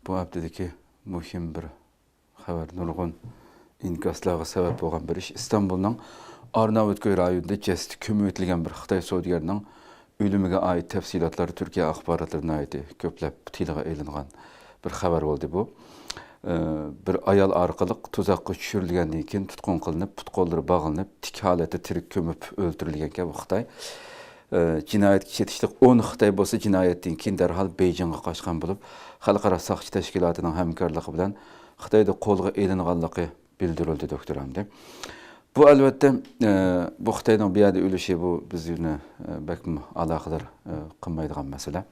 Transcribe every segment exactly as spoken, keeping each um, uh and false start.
بۇ ھەپتىدىكى مۇھىم بىر خەۋەر، نۇرغۇن ئىنكاسلارغا سەۋەب بولغان بىر ئىش. ئىستانبۇلنىڭ ئارناۋۇتكۆي رايونىدا جەسىتى كۆمۈۋېتىلگەن بىر خىتاي سودىگەرنىڭ ئۆلۈمىگە ئائىت تەپسىلاتلار تۈركىيە ئاخباراتلىرىدا ناھايىتى كۆپلەپ تىلغا ئېلىنغان بىر خەۋەر بولدى بۇ. ئى، بىر ئايال ئارقىلىق تۇزاققا چۈشۈرۈلگەندىن كېيىن تۇتقۇن قىلىنىپ، پۇت-قوللىرى باغلىنىپ، تىك ھالەتتە تىرىك كۆمۈپ ئۆلتۈرۈلگەنكەن بۇ خىتاي. ئى، جىنايەتكە چېتىشلىق ئون خىتاي بولسا جىنايەتتىن كېيىن دەرھال بېيجىڭغا قاچقان بولۇپ، خەلقئارا ساقچى تەشكىلاتىنىڭ ھەمكارلىقى بىلەن خىتايدا قولغا ئېلىنغانلىقى بىلدۈرۈلدى، دوكتور ھەمدى. بۇ، ئەلۋەتتە، ئە، بۇ خىتاينىڭ بۇ يەردە ئۆلۈشى، بۇ بىزنى، ئە، بەكمۇ ئالاقىدار، ئە، قىلمايدىغان مەسىلە.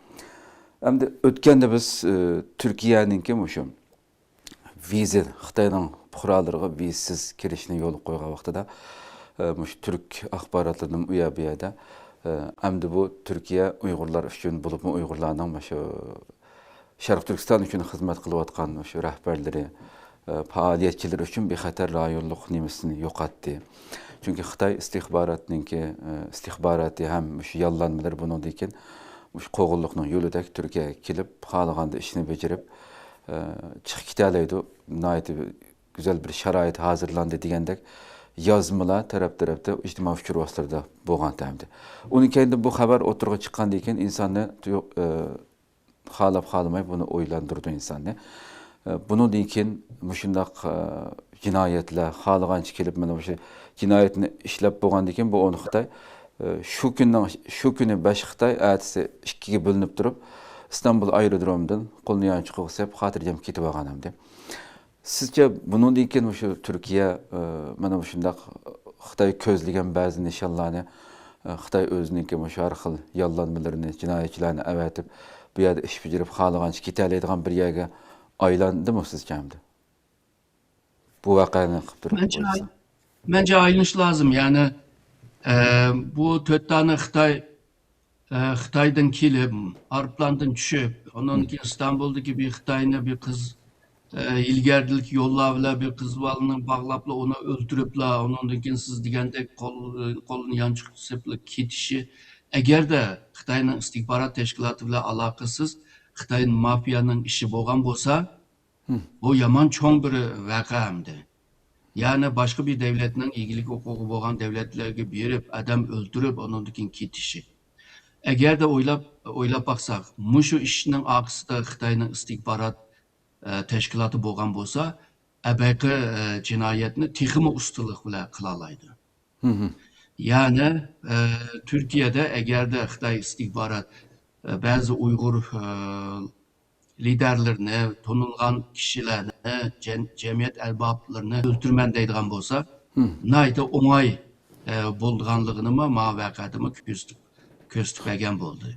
ئەمدى ئۆتكەندە بىز، ئە، تۈركىيەنىڭكى مۇشۇ ۋىزا، خىتاينىڭ پۇقرالىرىغا ۋىزىسىز كىرىشنى يولغا قويغان ۋاقتىدا، ئە، مۇشۇ تۈرك ئاخباراتلىرىنىڭ ئۇ يەر، بۇ يەردە، ئە، ئەمدى بۇ تۈركىيە ئۇيغۇرلار ئۈچۈن، بولۇپمۇ ئۇيغۇرلارنىڭ مۇشۇ شەرقىي تۈركىستان ئۈچۈن خىزمەت قىلىۋاتقان مۇشۇ رەھبەرلىرى، ئە، پائالىيەتچىلىرى ئۈچۈن بىخەتەر رايونلۇق نېمىسىنى يوقاتتى. چۈنكى خىتاي ئىستىخباراتنىڭكى، ئە، ئىستىخباراتى ھەم مۇشۇ ياللانمىلىرى بۇنىڭدىن كېيىن مۇشۇ قوغۇنلۇقنىڭ يولىدەك تۈركىيەگە كېلىپ، خالىغاندا ئىشىنى بېجىرىپ، ئە، چىقىپ كېتەلەيدۇ. ناھايىتى گۈزەل بىر شارائىت ھازىرلاندى دېگەندەك يازمىلار تەرەپ-تەرەپتە ئىجتىمائىي ئۇچۇر ۋاسىتىلىرىدا بولغان تەمدە. ئۇنىڭ كەينىدىن بۇ خەۋەر ئوتتۇرىغا چىققاندىن كېيىن ئىنساننى، ئە، خالاپ-خالىماي بۇنى ئويلاندۇرىدۇ ئىنساننى. ئە، بۇنىڭدىن كېيىن مۇشۇنداق، ئە، جىنايەتلەر خالىغانچە كېلىپ، مانا مۇشۇ جىنايەتنى ئىشلەپ بولغاندىن كېيىن، بۇ ئون خىتاي، ئە، شۇ كۈننىڭ، شۇ كۈنى بەش خىتاي، ئەتىسى ئىككىگە بۆلۈنۈپ تۇرۇپ، ئىستانبۇل ئايرودرومىدىن قولىنى يانچۇقىغا سېلىپ، خاتىرجەم كېتىۋالغان ئەمدى. سىزچە بۇنىڭدىن كېيىن مۇشۇ تۈركىيە، ئە، مانا مۇشۇنداق خىتاي كۆزلىگەن بەزى نىشانلارنى، ئە، خىتاي ئۆزىنىڭكى مۇشۇ ھەر خىل ياللانمىلىرىنى، جىنايەتچىلەرنى ئەۋەتىپ، بۇ يەردە ئىش بېجىرىپ، خالىغانچە كېتەلەيدىغان بىر يەرگە ئايلاندىمۇ سىزچە ئەمدى؟ بۇ ۋەقەنى قىلىپ تۇرۇپ مەنچە، قويسا. مەنچە ئايلىنىش لازىم. يەنى، ئە، بۇ تۆت دانە خىتاي ئە، خىتايدىن كېلىپ، ئايروپىلاندىن چۈشۈپ، ئۇنىڭدىن كېيىن ئىستانبۇلدىكى بىر خىتاينى بىر قىز، ئە، ھىيلىگەرلىك يوللار بىلەن بىر قىز بالىنى باغلاپلا، ئۇنى ئۆلتۈرۈپلا، ئۇنىڭدىن كېيىن سىز دېگەندەك قول-، قولىنى يانچۇققا سېلىپلا كېتىشى، ئەگەردە خىتاينىڭ ئىستىخبارات تەشكىلاتى بىلەن ئالاقىسىز، خىتاي مافىيانىڭ ئىشى بولغان بولسا، بۇ يامان چوڭ بىر ۋەقە ئەمدى. يەنى باشقا بىر دەۋلەتنىڭ ئىگىلىك ھوقۇقى بولغان دەۋلەتلەرگە بېرىپ، ئادەم ئۆلتۈرۈپ، ئۇنىڭدىن كېيىن كېتىشى. ئەگەردە ئويلاپ، ئويلاپ باقساق، مۇشۇ ئىشنىڭ ئارقىسىدا خىتاينىڭ ئىستىخبارات، ئە، تەشكىلاتى بولغان بولسا، ئەبەقى، ئە، جىنايەتنى تېخىمۇ ئۇستىلىق بىلەن قىلالايدۇ. يەنى، ئە، تۈركىيەدە ئەگەردە خىتاي ئىستىخبارات، ئە، بەزى ئۇيغۇر، ئە، لىدەرلىرىنى، تونۇلغان كىشىلەرنى، جەم-، جەمئىيەت ئەربابلىرىنى ئۆلتۈرىمەن دەيدىغان بولسا، ناھايىتى ئوڭاي، ئە، بولىدىغانلىقىنىمۇ ما ۋەقەدىمۇ كۆرسىتىپ، كۆرسىتىپ بەرگەن بولدى.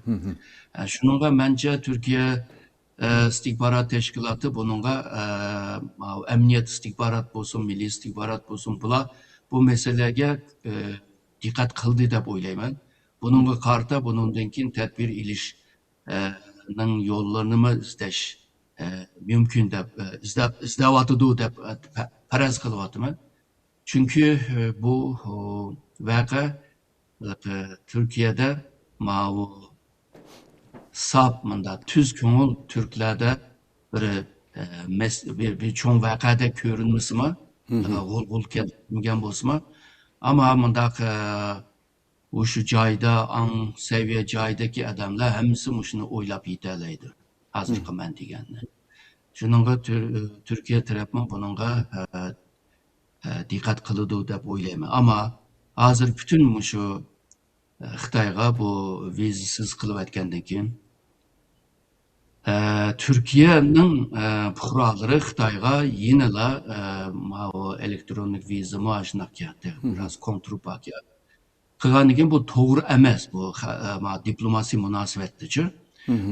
ئە، شۇنىڭغا مەنچە تۈركىيە ئە، ئىستىخبارات تەشكىلاتى بۇنىڭغا، ئە، ماۋۇ ئەمنىيەت ئىستىخبارات بولسۇن، مىللىي ئىستىخبارات بولسۇن، بۇلار بۇ مەسىلىلەرگە، ئە، دىققەت قىلدى دەپ ئويلايمەن. بۇنىڭغا قارىتا بۇنىڭدىن كېيىن تەدبىر ئېلىش، ئە، نىڭ يوللىرىنىمۇ ئىزدەش، ئە، مۇمكىن دەپ، ئە، ئىزدەپ، ئىزدەۋاتىدۇ دەپ، ئە، پە-، پەرەز قىلىۋاتىمەن. چۈنكى، ئە، بۇ، ئۇ، ۋەقە، ئە، تۈركىيەدە ماۋۇ ساپ مۇنداق تۈز كۆڭۈل تۈركلەردە بىر، ئە، مەس-، بىر، بىر چوڭ ۋەقەدەك كۆرۈنمىسىمۇ، ئە، غۇل-غۇل كەلمىگەن بولسىمۇ، ئەمما مۇنداق، ئە، ئۇ شۇ جايدا، ئاڭ سەۋىيە جايدىكى ئادەملەر ھەممىسى مۇشۇنى ئويلاپ يېتەلەيدۇ. ھازىرقى مەن دېگەننى. شۇنىڭغا تۈر-، تۈركىيە تەرەپمۇ بۇنىڭغا، ئە، ئە، دىققەت قىلىدۇ دەپ ئويلايمەن. ئەمما ھازىر پۈتۈن مۇشۇ، ئە، خىتايغا بۇ ۋىزىسىز قىلىۋەتكەندىن كېيىن، ئە، تۈركىيەنىڭ، ئە، پۇقرالىرى خىتايغا يەنىلا، ئە، ماۋۇ ئېلېكترونلۇق ۋىزىمۇ ئاشۇنداق كەتتى. بىراز كونترپاكىيە قىلغاندىن كېيىن بۇ توغرا ئەمەس، بۇ خە-، ئە، ما دىپلوماسىي مۇناسىۋەتتىچۇ.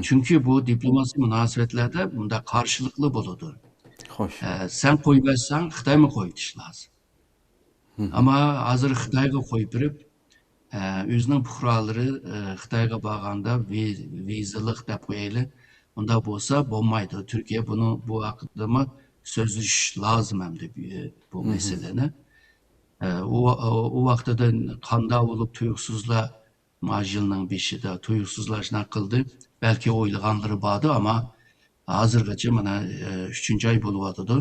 چۈنكى بۇ دىپلوماسىي مۇناسىۋەتلەردە بۇنداق قارشىلىقلا بولىدۇ. خوش. ئە، سەن قويۇۋەتسەڭ، خىتايمۇ قويۇۋېتىشى لازىم. ئەمما ھازىر خىتايغا قويۇپ بېرىپ، ئە، ئۆزىنىڭ پۇقرالىرى، ئە، خىتايغا بارغاندا ۋى-، ۋىزىلىق دەپ قويايلى. ئۇنداق بولسا بولمايدۇ. تۈركىيە بۇنىڭ، بۇ ھەققىدىمۇ سۆزلىشىش لازىم ئەمدى، ئە، بۇ مەسىلىنى. ئە، ئۇ ۋا-، ئۇ ۋاقتىدا قانداق بولۇپ تۇيۇقسىزلا، ما يىلنىڭ بېشىدا تۇيۇقسىزلا شۇنداق قىلدى. بەلكى ئويلىغانلىرى باردۇ، ئەمما، ھازىرغىچە مانا ئۈچىنچى ئاي بولۇۋاتىدۇ.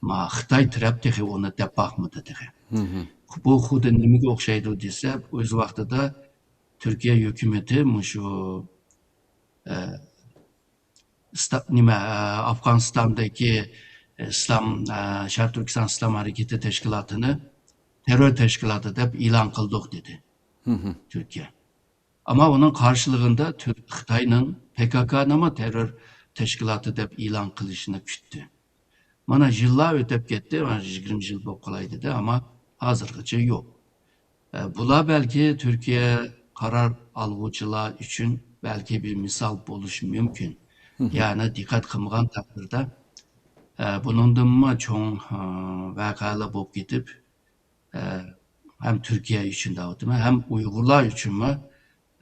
ما خىتاي تەرەپ تېخى ئۇنى دەپ باقمىدى تېخى. بۇ خۇددى نېمىگە ئوخشايدۇ دېسە، ئۆز ۋاقتىدا تۈركىيە ھۆكۈمىتى مۇشۇ ئىستا-، نېمە، ئە، ئافغانىستاندىكى ئىسلام، ئە، شەرقىي تۈركىستان ئىسلام ھەرىكىتى تەشكىلاتىنى تېررور تەشكىلاتى دەپ ئېلان قىلدۇق دېدى تۈركىيە. ئەمما ئۇنىڭ قارشىلىقىدا تۈر-، خىتاينىڭ پې كا كانىمۇ تېررور تەشكىلاتى دەپ ئېلان قىلىشىنى كۈتتى. مانا يىللار ئۆتۈپ كەتتى، مانا يىگىرمە يىل بولۇپ قالاي دېدى، ئەمما ھازىرغىچە يوق. ئە، بۇلار بەلكى تۈركىيە قارار ئالغۇچىلار ئۈچۈن بەلكى بىر مىسال بولۇشى مۇمكىن. يەنى دىققەت قىلمىغان تەقدىردە، ئە، بۇنىڭدىنمۇ چوڭ، ئە، ۋەقەلەر بولۇپ كېتىپ، ئە، ھەم تۈركىيە ئۈچۈن دەۋاتىمەن، ھەم ئۇيغۇرلار ئۈچۈنمۇ،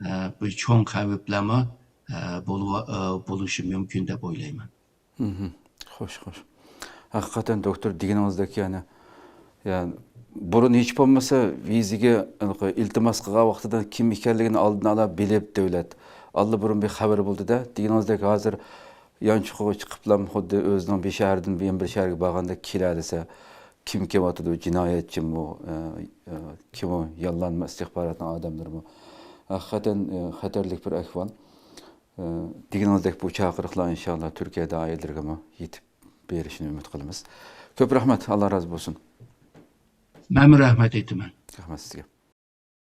ئە، بىر چوڭ خەۋپلەرمۇ، ئە، بولۇۋا-، ئە، بولۇشى مۇمكىن دەپ ئويلايمەن. خوش، خوش. ھەقىقەتەن دوكتور دېگىنىڭىزدەك، يەنى، يەنى بۇرۇن ھېچ بولمىسا ۋىزىگە ئىلتىماس قىلغان ۋاقتىدا كىم ئىكەنلىكىنى ئالدىن ئالا بىلىپ دۆلەت، ئاللىبۇرۇن بىر خەۋىرى بولدى-دە. دېگىنىڭىزدەك ھازىر يانچۇقىغا چىقىپلا خۇددى ئۆزىنىڭ بىر شەھىرىدىن يەنە بىر شەھەرگە بارغاندەك كېلەلىسە، كىم كېلىۋاتىدۇ، جىنايەتچىمۇ، ئە، ئە، كىمۇ، ياللانما ئىستىخباراتنىڭ ئادەملىرىمۇ. ھەقىقەتەن، ئە، خەتەرلىك بىر ئەھۋال. ئە، دېگىنىڭىزدەك بۇ چاقىرىقلار ئىنشاللا تۈركىيە دائىرىلىرىگىمۇ يېتىپ بېرىشىنى ئۈمىد قىلىمىز. كۆپ رەھمەت، ئاللا رازى بولسۇن. مەنمۇ رەھمەت ئېيتىمەن. رەھمەت سىزگە.